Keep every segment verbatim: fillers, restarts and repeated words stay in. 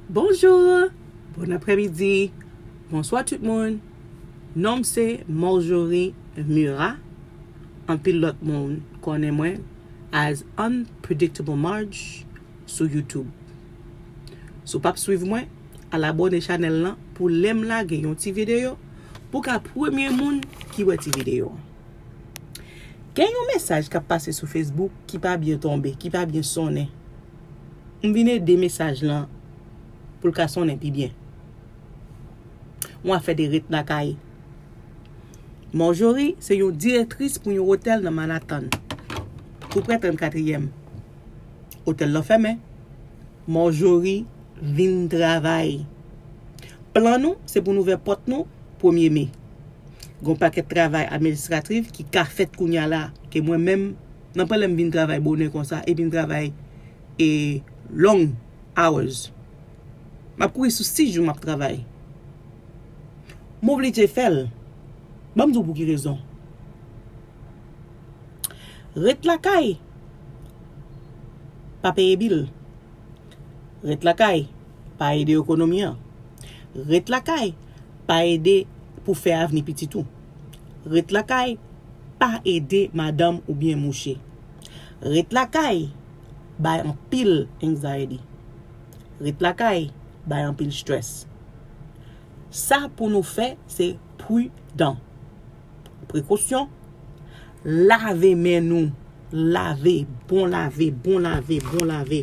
Bonjou, bon aprèmidi, bonswa tout moun. Non m se Marjorie Murat. Anpil lòt moun konnen mwen as Unpredictable Marge sou YouTube. Si w p ap swiv mwen, al abòne chanèl lan pou lè m lage yon ti videyo, pou w ka premye moun ki wè ti videyo an. Gen yon mesaj k ap pase sou Facebook ki pa byen tonbe, ki pa byen sonnen. M vin ede mesaj lan pou l ka sonnen pi byen. Yon afè de ret lakay. Marjorie se yon direktris pou yon otèl nan Manhattan, tou prè trannkatriyèm. Otèl lan fèmen. Marjorie vin travay. Plan nou se pou n ouvè pòt nou premye me. Gen yon pakèt travay administratif ki ka fèt kounye a la, ke mwen menm, nan pwen lè m vin travay bonè konsa, epi m travay e long hours. M ap kouri sou sis jou m ap travay. M oblije fè l. Ban m di w pou ki rezon. Ret lakay, pa peye bil. Ret lakay, pa ede ekonomi an. Ret lakay, pa ede pou fè avni pitit ou. Ret lakay, pa ede madanm oubyen mouche. Ret lakay, bay anpil anxiety. Ret lakay, bay anpil stress. Sa pou nou fè, se pridan. Prekosyon, lave men nou. Lave, bon lave, bon lave, bon lave.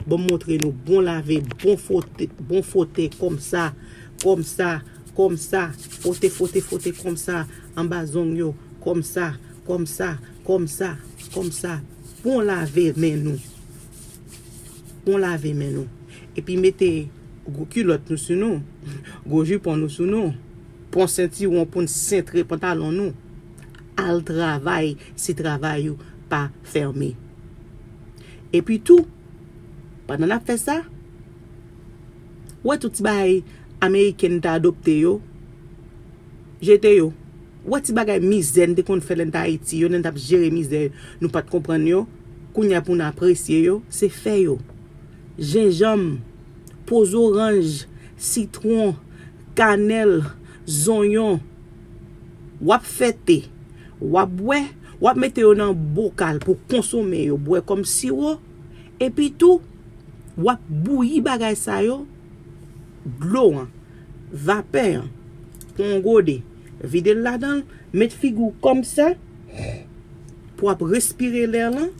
Bon, montre nou, bon lave, bon fwote, bon fwote, konmsa, konmsa, konmsa. Fwote, fwote, fwote, konmsa. Anba zong yo, konmsa, konmsa, konmsa, konmsa. Bon lave men nou. Bon lave men nou. Epi mete gwo kilòt nou sou nou, gwo jipon nou sou nou, pran sentiwon pou n sentre pantalon nou. Al travay si travay ou pa fèmen. Epi tou, pandan n ap fè sa, wè tout ti bagay ameriken te adopte yo, jete yo. Wè ti bagay mizè n te konn fè lè n t Ayiti yo, lè n t ap jere mizè nou pa t konprann yo, kounye a pou n apresye yo, se fè yo. Jenjanm, po zoranj, sitwon, kanèl, zonyon. W ap fè te, w ap bwè, w ap mete yo nan bokal pou konsome yo, bwè kòm siwo. Epi tou, w ap bouyi bagay sa yo, dlo an, vapè an, pran yon gode, vide l ladan l, met figi w kòmsa, pou w ap respire lè lan,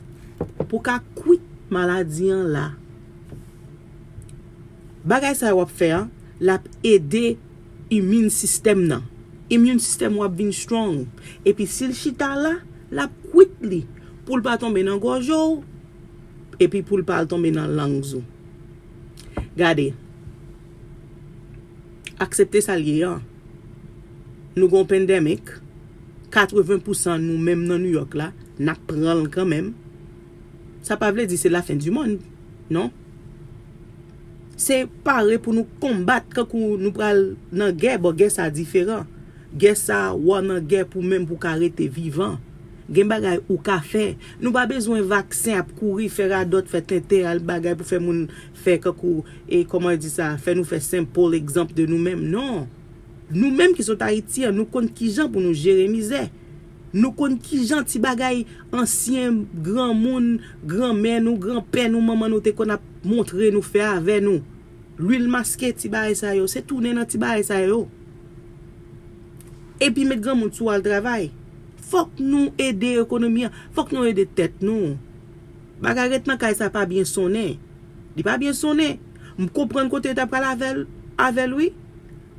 pou w ka kwit maladi an la. Bagay sa yo w ap fè an, l ap ede immune system nan. Immune system w ap vin strong. Epi si l chita la, l ap kwit li pou l pa tonbe nan gòj ou, epi pou l pa al tonbe nan lungs ou. Gade, aksepte sa l ye an. Nou gon pandemic, katreven pousan nou menm nan New York la, n ap pran l kanmenm. Sa pa vle di se lafen di monn, non. Se pare pou nou konbat kankou nou pral nan gè, bon, gè sa diferan. Gè sa, w a nan gè pou menm pou w ka rete vivan. Gen bagay ou ka fè. Nou pa bezwen vaksen ap kouri, fè radòt, fè tenten, al bagay pou fè moun fè kankou, e kòman yo di sa, fè nou fè senpòl egzanp de nou menm. Non. Nou menm ki sot Ayiti an, nou konn kijan pou nou jere mizè. Nou konn kijan ti bagay ansyen granmoun, granmè nou, granpè nou, manman nou te konn ap montre nou, fè avè nou. Lwil maske, ti bagay sa yo, se tounen nan ti bagay sa yo. Epi met granmoun sou al travay. Fòk nou ede ekonomi an, fòk nou ede tèt nou. Bagay ret nan kay sa pa byen sonnen. Li pa byen sonnen. M konprann kote yo ta pral avè l, avè l wi.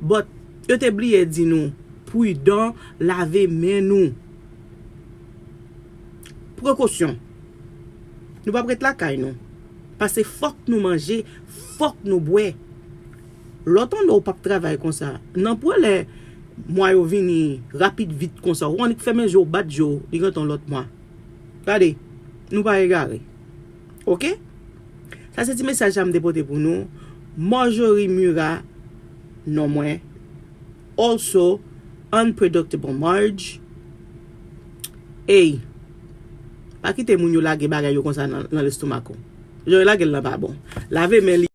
But, yo te bliye di nou, pridan, lave men nou. Prekosyon. Nou p ap ret lakay nou. Paske fòk nou manje, fòk nou bwè. Lè w tande w p ap travay konsa, nan pwen lè mwa yo vini rapid vit konsa, ou annik fèmen je w, bat je w, li gentan lòt mwa. Gade, nou pa egare. Oke? Sa se ti mesaj sa m te pote pou nou. Marjorie Murat, non mwen. Also, Unpredictable Marge. Ey, pa kite moun yo lage bagay yo konsa nan, nan lestomak ou. Jan yo lage l lan pa bon. Lave men li.